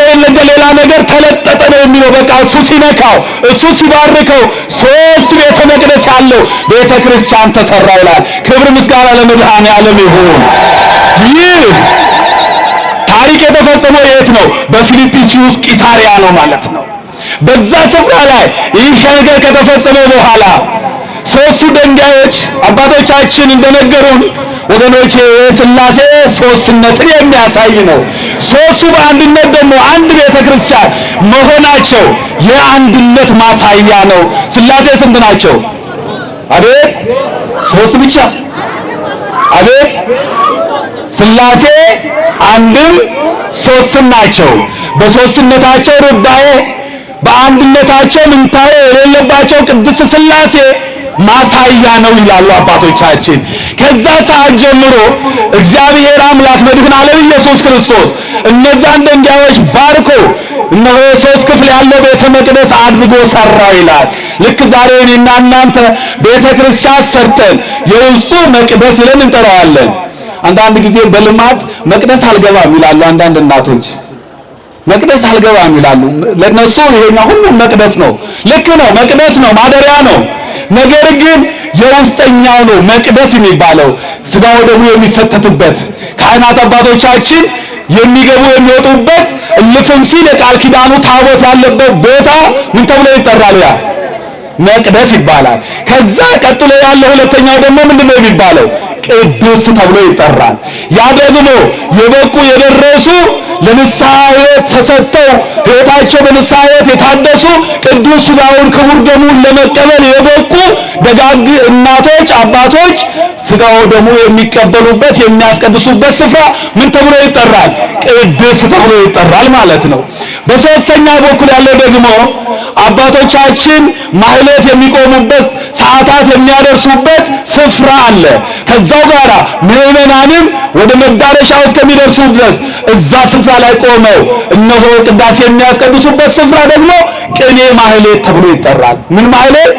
ሌላ ነገር ተለጠጠ ነው የሚለው። በቃ እሱ ሲነካው፣ እሱ ሲባርከው ሶስት ቤተ መቅደስ ያለው ቤተ ክርስቲያን ተሰራ ይላል። ክብር ምስጋና ለመድኃኔዓለም ይሁን። ይህ ታሪክ የተፈጸመው የት ነው? በፊልጵስዩስ ቂሳሪያ ነው ማለት ነው። በዛ ስፍራ ላይ ይህ ነገር ከተፈጸመ በኋላ ሶስቱ ድንጋዮች አባቶቻችን እንደነገሩን ወገኖቼ የሥላሴ ሶስትነትን የሚያሳይ ነው። ሶስቱ በአንድነት ደግሞ አንድ ቤተ ክርስቲያን መሆናቸው የአንድነት ማሳያ ነው። ሥላሴ ስንት ናቸው? አቤት ሶስት ብቻ። አቤት ሥላሴ አንድም ሶስትም ናቸው። በሶስትነታቸው ርባኤ፣ በአንድነታቸው ምንታዬ የሌለባቸው ቅድስት ሥላሴ ማሳያ ነው ይላሉ አባቶቻችን። ከዛ ሰዓት ጀምሮ እግዚአብሔር አምላክ መድኃኔዓለም ኢየሱስ ክርስቶስ እነዛን ድንጋዮች ባርኮ እነሆ ሶስት ክፍል ያለው ቤተ መቅደስ አድርጎ ሰራው ይላል። ልክ ዛሬ እኔና እናንተ ቤተ ክርስቲያን ሰርተን የውስጡ መቅደስ ብለን እንጠራዋለን። አንዳንድ ጊዜ በልማድ መቅደስ አልገባም ይላሉ አንዳንድ እናቶች። መቅደስ አልገባም ይላሉ። ለነሱ ይሄኛ ሁሉ መቅደስ ነው። ልክ ነው፣ መቅደስ ነው፣ ማደሪያ ነው። ነገር ግን የውስጠኛው ነው መቅደስ የሚባለው፣ ስጋው ደሙ የሚፈተትበት፣ ካህናት አባቶቻችን የሚገቡ የሚወጡበት፣ እልፍም ሲል የቃል ኪዳኑ ታቦት ያለበት ቦታ ምን ተብሎ ይጠራል? ያ መቅደስ ይባላል። ከዛ ቀጥሎ ያለው ሁለተኛው ደግሞ ምንድነው የሚባለው? ቅዱስ ተብሎ ይጠራል። ያ ደግሞ የበቁ የደረሱ ለንስሐ ሕይወት ተሰጥተው ሕይወታቸው በንስሐ ሕይወት የታደሱ ቅዱስ ሥጋውን ክቡር ደሙን ለመቀበል የበቁ ደጋግ እናቶች አባቶች ሥጋው ደሙ የሚቀበሉበት የሚያስቀድሱበት ስፍራ ምን ተብሎ ይጠራል? ቅድስት ተብሎ ይጠራል ማለት ነው። በሶስተኛ በኩል ያለው ደግሞ አባቶቻችን ማህሌት የሚቆሙበት ሰዓታት የሚያደርሱበት ስፍራ አለ። ከዛው ጋራ ምዕመናንም ወደ መዳረሻው እስከሚደርሱ ድረስ እዛ ስፍራ ላይ ቆመው እነሆ ቅዳሴ የሚያስቀድሱበት ስፍራ ደግሞ ቅኔ ማህሌት ተብሎ ይጠራል። ምን ማህሌት?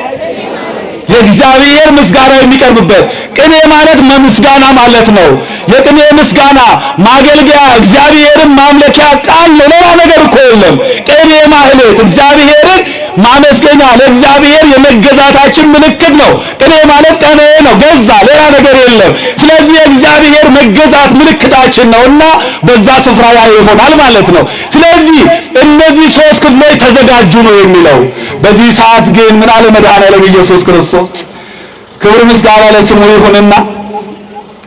የእግዚአብሔር ምስጋና የሚቀርብበት። ቅኔ ማለት ምስጋና ማለት ነው። የቅኔ ምስጋና ማገልገያ እግዚአብሔርን ማምለኪያ ቃል ነው። ሌላ ነገር እኮ የለም። ቅኔ ማህሌት እግዚአብሔርን ማመስገኛ ለእግዚአብሔር የመገዛታችን ምልክት ነው። ቅኔ ማለት ቀኔ ነው፣ ገዛ፣ ሌላ ነገር የለም። ስለዚህ የእግዚአብሔር መገዛት ምልክታችን ነውና በዛ ስፍራ ላይ ይሆናል ማለት ነው። ስለዚህ እነዚህ ሶስት ክፍሎች ተዘጋጁ ነው የሚለው። በዚህ ሰዓት ግን ምን አለ መድኃኔዓለም ኢየሱስ ክርስቶስ? ክብር ምስጋና ለስሙ ይሁንና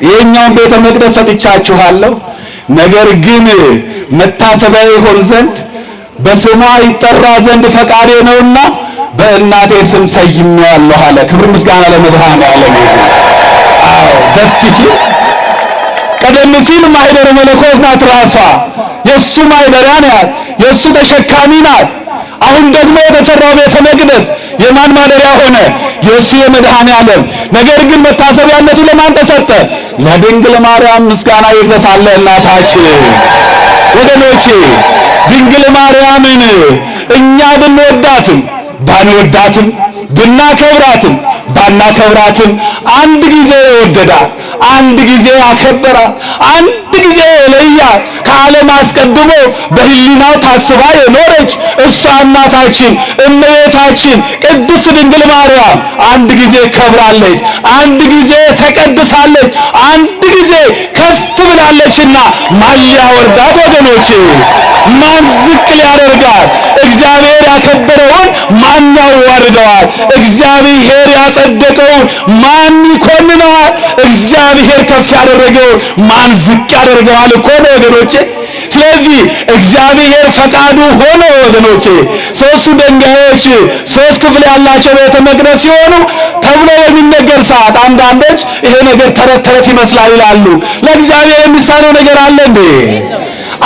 ይሄኛውን ቤተ መቅደስ ሰጥቻችኋለሁ፣ ነገር ግን መታሰቢያ ይሆን ዘንድ በስሟ ይጠራ ዘንድ ፈቃዴ ነውና በእናቴ ስም ሰይሜዋለሁ አለ። ክብር ምስጋና ለመድኃኔዓለም ይሁን። አዎ ደስ ሲል ቀደም ሲል ማኅደረ መለኮት ናት ራሷ፣ የሱ ማኅደሪያ ናት፣ የሱ ተሸካሚ ናት። አሁን ደግሞ የተሰራው ቤተ መቅደስ የማን ማደሪያ ሆነ? የሱ የመድኃኔዓለም። ነገር ግን መታሰቢያነቱ ለማን ተሰጠ? ለድንግል ማርያም ምስጋና ይድረሳል እናታችን። ወገኖቼ ድንግል ማርያምን እኛ ብንወዳትም ባንወዳትም ብናከብራትም ባናከብራትም አንድ ጊዜ የወደዳት፣ አንድ ጊዜ ያከበራት፣ አንድ ጊዜ የለያት፣ ከዓለም አስቀድሞ በሕሊናው ታስባ የኖረች እሷ እናታችን እመቤታችን ቅድስት ድንግል ማርያም አንድ ጊዜ ከብራለች፣ አንድ ጊዜ ተቀድሳለች፣ አንድ ጊዜ ከፍ ብላለችና ማን ሊያወርዳት ወገኖቼ? ማን ዝቅ ሊያደርጋት? እግዚአብሔር ያከበረውን ማን ያዋርደዋል? እግዚአብሔር ያጸደቀውን ማን ይኮንነዋል? እግዚአብሔር ከፍ ያደረገውን ማን ዝቅ ያደርገዋል እኮ ነው ወገኖቼ። ስለዚህ እግዚአብሔር ፈቃዱ ሆኖ ወገኖቼ ሶስቱ ድንጋዮች ሶስት ክፍል ያላቸው ቤተ መቅደስ ሲሆኑ ተብሎ በሚነገር ሰዓት አንዳንዶች ይሄ ነገር ተረት ተረት ይመስላል ይላሉ። ለእግዚአብሔር የሚሳነው ነገር አለ እንዴ?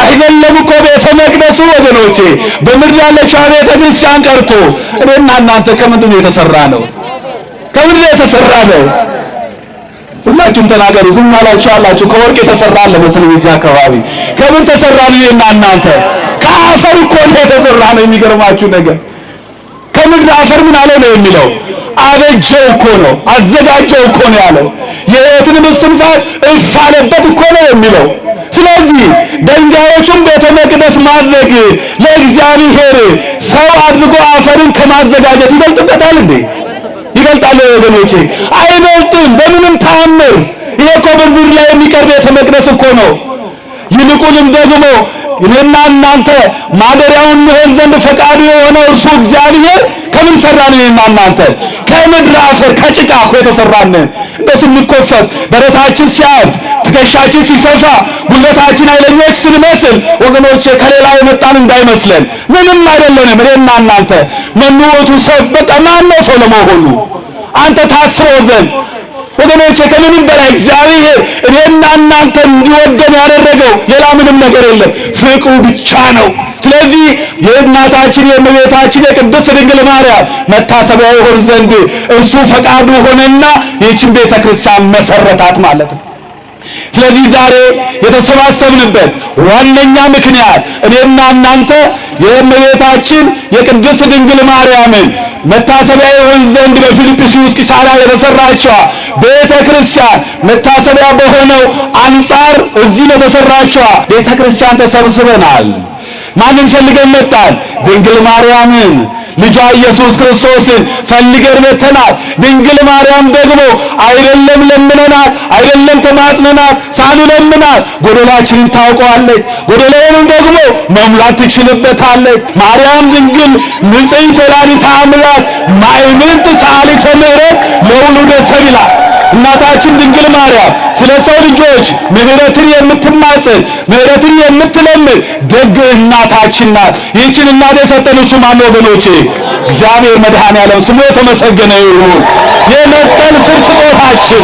አይደለም እኮ ቤተ መቅደሱ ወገኖቼ፣ በምድር ያለችው ቤተ ክርስቲያን ቀርቶ እኔና እናንተ ከምንድን ነው የተሰራ ነው? ከምንድን ነው የተሰራ ነው? ሁላችሁም ተናገሩ። ዝም ያላችሁ አላችሁ። ከወርቅ የተሰራ አለ መሰለኝ እዚህ አካባቢ። ከምን ተሰራ ነው? እኔና እናንተ ከአፈር እኮ ነው የተሰራ ነው። የሚገርማችሁ ነገር ከምድር አፈር ምን አለው ነው የሚለው? አበጀው እኮ ነው፣ አዘጋጀው እኮ ነው ያለው። የሕይወትንም እስትንፋስ እፍ አለበት እኮ ነው የሚለው። ስለዚህ ድንጋዮቹን ቤተ መቅደስ ማድረግ ለእግዚአብሔር ሰው አድርጎ አፈርን ከማዘጋጀት ይበልጥበታል እንዴ? ይበልጣል ወገኖቼ? አይበልጥም በምንም ተአምር። ይሄ እኮ በምድር ላይ የሚቀር ቤተ መቅደስ እኮ ነው። ይልቁንም ደግሞ እኔና እናንተ ማደሪያውን እንሆን ዘንድ ፈቃዱ የሆነው እርሱ እግዚአብሔር ከምን ሰራን? እኔና እናንተ ከምድር አፈር ከጭቃ እኮ የተሰራን። እንደ ስንኮፈስ ደረታችን ሲያብጥ ትከሻችን ሲሰፋ ጉልበታችን ኃይለኞች ስንመስል ወገኖቼ ከሌላ የመጣን እንዳይመስለን፣ ምንም አይደለንም። እኔና እናንተ መኑ ውእቱ ሰብእ፣ በቃ ማነው ሰው ለመሆኑ አንተ ታስቦ ዘንድ ወገኖቼ ከምንም በላይ እግዚአብሔር እኔና እናንተ እንዲወደን ያደረገው ሌላ ምንም ነገር የለም፣ ፍቅሩ ብቻ ነው። ስለዚህ የእናታችን የእመቤታችን የቅድስት ድንግል ማርያም መታሰቢያ ይሆን ዘንድ እርሱ ፈቃዱ ሆነና ይህችን ቤተክርስቲያን መሰረታት ማለት ነው። ስለዚህ ዛሬ የተሰባሰብንበት ዋነኛ ምክንያት እኔና እናንተ የእመቤታችን የቅድስት ድንግል ማርያምን መታሰቢያ ይሆን ዘንድ በፊልጵስዩስ ቂሳርያ የተሰራችዋ ቤተክርስቲያን መታሰቢያ በሆነው አንጻር እዚህ ለተሰራችዋ ቤተክርስቲያን ተሰብስበናል። ማንን ፈልገን መጣን? ድንግል ማርያምን፣ ልጇ ኢየሱስ ክርስቶስን ፈልገን መተናል። ድንግል ማርያም ደግሞ አይደለም ለምነናት፣ አይደለም ተማጽነናት፣ ሳንለምናት ጎደላችንን ታውቀዋለች፣ ጎደላውንም ደግሞ መሙላት ትችልበታለች። ማርያም ድንግል ንጽሕት ወላዲተ አምላክ ማእምንት ሰዓሊተ ምሕረት ለውሉደ ሰብ ይላል። እናታችን ድንግል ማርያም ስለ ሰው ልጆች ምሕረትን የምትማጽን ምሕረትን የምትለምን ደግ እናታችን ናት። ይህችን እናት የሰጠን እሱ ማን ወገኖቼ? እግዚአብሔር መድኃኔዓለም ስሙ የተመሰገነ ይሁን። የመስቀል ስር ስጦታችን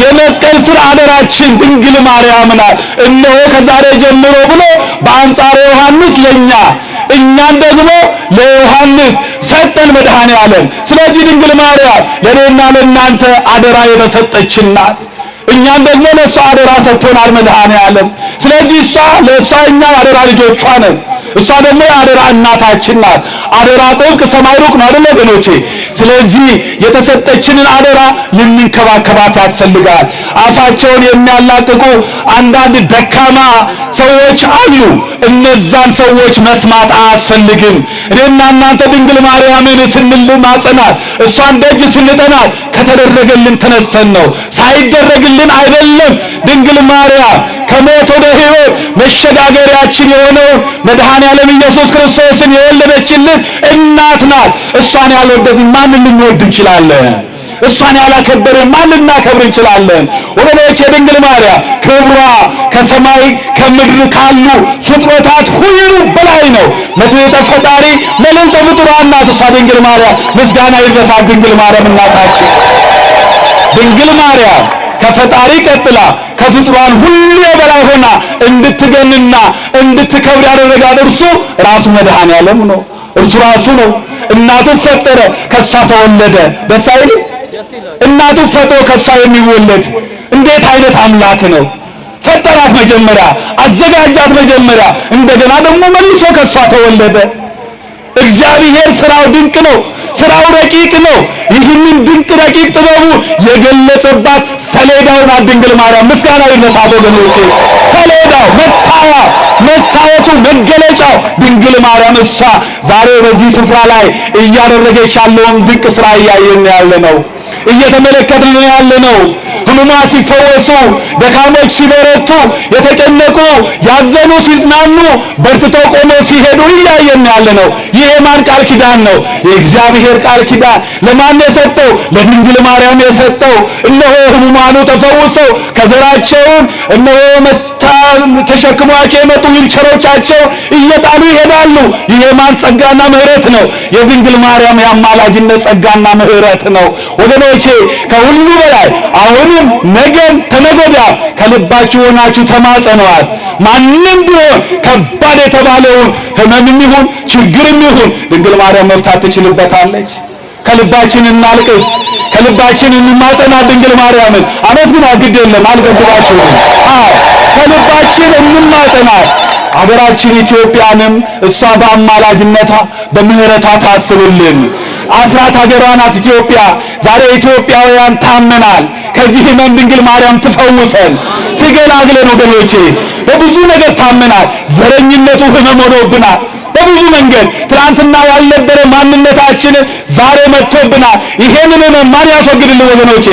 የመስቀል ስር አደራችን ድንግል ማርያም ናት። እነሆ ከዛሬ ጀምሮ ብሎ በአንጻረ ዮሐንስ ለኛ እኛን ደግሞ ለዮሐንስ ሰጠን መድኃኔዓለም። ስለዚህ ድንግል ማርያም ለእኔና ለእናንተ አደራ የተሰጠችን ናት። እኛን ደግሞ ለእሷ አደራ ሰጥቶናል መድኃኔዓለም። ስለዚህ እሷ ለእሷ እኛ የአደራ ልጆቿ ነን። እሷ ደግሞ የአደራ እናታችን ናት። አደራ ጥብቅ ሰማይ ሩቅ ነው አይደል ወገኖቼ? ስለዚህ የተሰጠችንን አደራ ልንንከባከባት ያስፈልጋል። አፋቸውን የሚያላቅቁ አንዳንድ ደካማ ሰዎች አሉ። እነዛን ሰዎች መስማት አያስፈልግም። እኔና እናንተ ድንግል ማርያምን ስንማጸናት፣ እሷን ደጅ ስንጠናት ከተደረገልን ተነስተን ነው፣ ሳይደረግልን አይደለም። ድንግል ማርያም ከሞት ወደ ሕይወት መሸጋገሪያችን የሆነው መድኃኔዓለም ኢየሱስ ክርስቶስን የወለደችልን እናት ናት። እሷን ያልወደድን ማንን ልንወድ እንችላለን? እሷን ያላከበርን ማን ልናከብር እንችላለን? ወገኖች የድንግል ማርያም ክብሯ ከሰማይ ከምድር ካሉ ፍጥረታት ሁሉ በላይ ነው። መትሕተ ፈጣሪ መልዕልተ ፍጡራን ናት እሷ ድንግል ማርያም። ምስጋና ይድረሳት ድንግል ማርያም እናታችን። ድንግል ማርያም ከፈጣሪ ቀጥላ ከፍጡራን ሁሉ የበላይ ሆና እንድትገንና እንድትከብር ያደረጋት እርሱ ራሱ መድኃኔዓለም ነው። እርሱ ራሱ ነው። እናቱ ፈጠረ፣ ከሷ ተወለደ። ደስ አይልም? እናቱ ፈጥሮ ከሷ የሚወለድ እንዴት አይነት አምላክ ነው! ፈጠራት መጀመሪያ፣ አዘጋጃት መጀመሪያ፣ እንደገና ደግሞ መልሶ ከሷ ተወለደ። እግዚአብሔር ስራው ድንቅ ነው። ስራው ረቂቅ ነው። ይህንን ድንቅ ረቂቅ ጥበቡ የገለጸባት ሰሌዳው ናት ድንግል ማርያም። ምስጋና ይድረሳት ወገኖቼ። ሰሌዳው መታያ፣ መስታወቱ፣ መገለጫው ድንግል ማርያም እሷ ዛሬ በዚህ ስፍራ ላይ እያደረገች ያለውን ድንቅ ስራ እያየን ያለ ነው፣ እየተመለከትን ያለ ነው። ሕሙማን ሲፈወሱ፣ ደካሞች ሲበረቱ፣ የተጨነቁ ያዘኑ ሲጽናኑ፣ በርትተው ቆመው ሲሄዱ እያየን ያለ ነው። ይህ የማን ቃል ኪዳን ነው? የእግዚአብሔር ቃል ኪዳን። ለማን የሰጠው? ለድንግል ማርያም የሰጠው። እነሆ ሕሙማኑ ተፈውሰው ከዘራቸውን እነሆ ተሸክሟቸው የመጡ ዊልቸሮቻቸው እየጣሉ ይሄዳሉ። ይህ የማን ጸጋና ምሕረት ነው? የድንግል ማርያም የአማላጅነት ጸጋና ምሕረት ነው። ወገኖቼ ከሁሉ በላይ አሁንም ነገም ተነገወዲያ ከልባችሁ ሆናችሁ ተማጸነዋል። ማንም ቢሆን ከባድ የተባለውን ሕመምም ይሁን ችግርም ይሁን ድንግል ማርያም መፍታት ትችልበታለች። ከልባችን እናልቅስ፣ ከልባችን እንማጸናት ድንግል ማርያምን። አመስግኗት፣ ግድ የለም አልገድባችሁም። አዎ ከልባችን እንማጸናት። አገራችን ኢትዮጵያንም እሷ በአማላጅነቷ በምሕረቷ ታስብልን። አስራት ሀገሯ ናት ኢትዮጵያ። ዛሬ ኢትዮጵያውያን ታመናል። ከዚህ ሕመም ድንግል ማርያም ትፈውሰን፣ ትገላግለን። ወገኖቼ በብዙ ነገር ታመናል። ዘረኝነቱ ሕመም ሆኖብናል። በብዙ መንገድ ትናንትና ያልነበረ ማንነታችን ዛሬ መጥቶብናል። ይሄንን ሕመም ማን ያስወግድልን ወገኖቼ?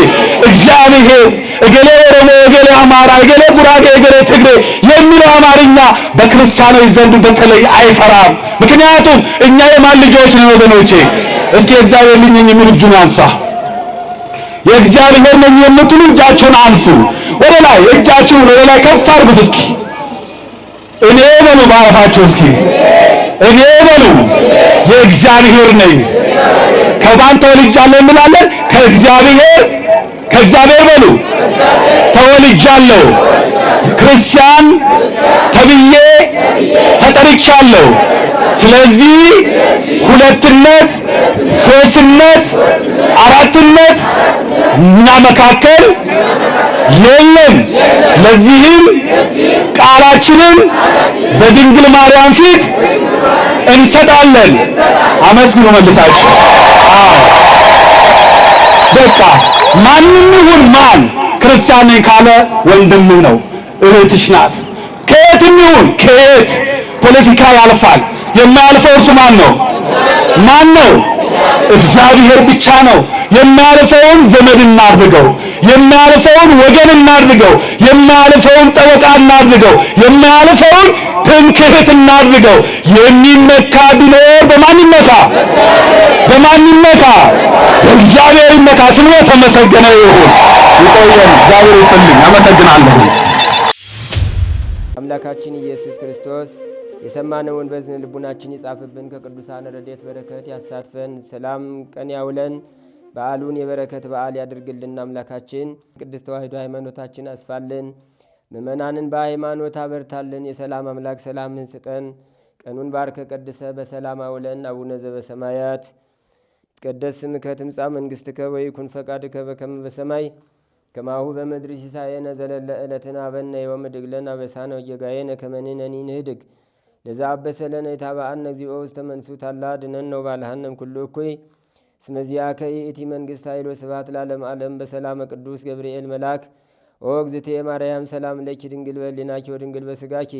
እግዚአብሔር። እገሌ ኦሮሞ፣ እገሌ አማራ፣ እገሌ ጉራጌ፣ እገሌ ትግሬ የሚለው አማርኛ በክርስቲያኖች ዘንድ በተለይ አይሰራም። ምክንያቱም እኛ የማን ልጆች ነን ወገኖቼ? እስኪ የእግዚአብሔር ልጅ ነኝ የሚል እጁን ያንሳ። የእግዚአብሔር ነኝ የምትሉ እጃችሁን አንሱ ወደ ላይ፣ እጃችሁን ወደ ላይ ከፍ አድርጉት እስኪ። እኔ በሉ ባረፋችሁ እስኪ እኔ በሉ የእግዚአብሔር ነኝ። ከማን ተወልጃለሁ እንላለን? ከእግዚአብሔር ከእግዚአብሔር በሉ ተወልጃለሁ። ክርስቲያን ተብዬ ተጠርቻለሁ። ስለዚህ ሁለትነት፣ ሶስትነት፣ አራትነት እኛ መካከል የለም። ለዚህም ቃላችንን በድንግል ማርያም ፊት እንሰጣለን። አመስግኑ መልሳችሁ። አዎ በቃ ማንም ይሁን ማን ክርስቲያን ነኝ ካለ ወንድምህ ነው፣ እህትሽ ናት። ከየትም ይሁን ከየት ፖለቲካ ያልፋል። የማያልፈው እርሱ ማን ነው? ማን ነው? እግዚአብሔር ብቻ ነው። የማያልፈውን ዘመድ እናድርገው፣ የማያልፈውን ወገን እናድርገው፣ የማያልፈውን ጠበቃ እናድርገው፣ የማያልፈውን ትምክህት እናድርገው። የሚመካ ቢኖር በማን ይመካ? በማን ይመካ? በእግዚአብሔር ይመካ። ስሙ የተመሰገነ ይሁን። ይቆየን። እግዚአብሔር ይስጥልኝ። አመሰግናለሁ። አምላካችን ኢየሱስ ክርስቶስ የሰማነውን በዝን ልቡናችን ይጻፍብን፣ ከቅዱሳን ረድኤት በረከት ያሳትፈን፣ ሰላም ቀን ያውለን፣ በዓሉን የበረከት በዓል ያድርግልን። አምላካችን ቅድስት ተዋሕዶ ሃይማኖታችን አስፋልን፣ ምእመናንን በሃይማኖት አበርታልን። የሰላም አምላክ ሰላምን ስጠን። ቀኑን ባርከ ቀድሰ በሰላም አውለን። አቡነ ዘበሰማያት ይትቀደስ ስምከ ትምጻእ መንግሥትከ ወይኩን ፈቃድከ በከመ በሰማይ ከማሁ በምድር ሲሳየነ ዘለለ ዕለትነ ሀበነ ዮም ወኅድግ ለነ አበሳነ ወጌጋየነ ከመ ንሕነኒ ንኅድግ ለዘአበሰ ለነ ኢታብአነ እግዚኦ ውስተ መንሱት አላ አድኅነነ ወባልሐነ እምኩሉ እኩይ እስመ ዚአከ ይእቲ መንግሥት ኃይል ወስብሐት ለዓለመ ዓለም። በሰላመ ቅዱስ ገብርኤል መልአክ ኦ እግዝእትየ ማርያም ሰላም ለኪ ድንግል በሕሊናኪ ወድንግል በሥጋኪ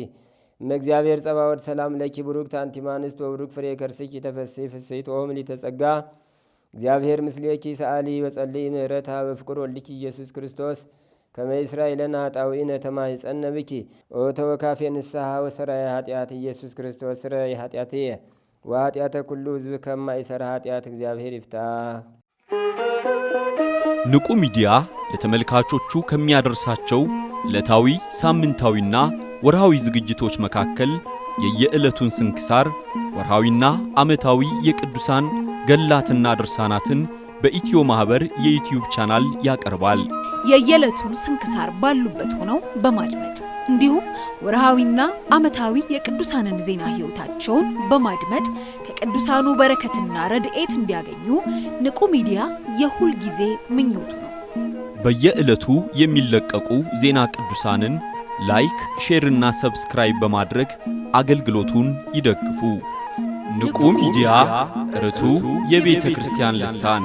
እመ እግዚአብሔር ጸባኦት ሰላም ለኪ ቡርክት አንቲ እምአንስት ወቡሩክ ፍሬ ከርስኪ ተፈሥሒ ፍሥሕት ኦ ምልዕተ ጸጋ እግዚአብሔር ምስሌኪ ሰአሊ ወጸልዪ ምህረተ በኀበ ፍቁር ወልድኪ ኢየሱስ ክርስቶስ ከመ ይስረይ ለነ ኃጣውኢነ ተማኅፀነ ብኪ ኦ ተወካፌ ንስሐ ወሰራዬ ኃጢአት ኢየሱስ ክርስቶስ ስረይ ኃጢአትየ ወኃጢአተ ኩሉ ሕዝብ ከማይሰራ ኃጢአት እግዚአብሔር ይፍታ። ንቁ ሚዲያ ለተመልካቾቹ ከሚያደርሳቸው ዕለታዊ፣ ሳምንታዊና ወርሃዊ ዝግጅቶች መካከል የየዕለቱን ስንክሳር፣ ወርሃዊና ዓመታዊ የቅዱሳን ገድላትና ድርሳናትን በኢትዮ ማህበር የ YouTube channel ያቀርባል። የየዕለቱን ስንክሳር ባሉበት ሆነው በማድመጥ እንዲሁም ወርሃዊና ዓመታዊ የቅዱሳንን ዜና ሕይወታቸውን በማድመጥ ከቅዱሳኑ በረከትና ረድኤት እንዲያገኙ ንቁ ሚዲያ የሁል ጊዜ ምኞቱ ነው። በየዕለቱ የሚለቀቁ ዜና ቅዱሳንን like፣ share እና subscribe በማድረግ አገልግሎቱን ይደግፉ። ንቁ ሚዲያ ርቱዕ የቤተ ክርስቲያን ልሳን።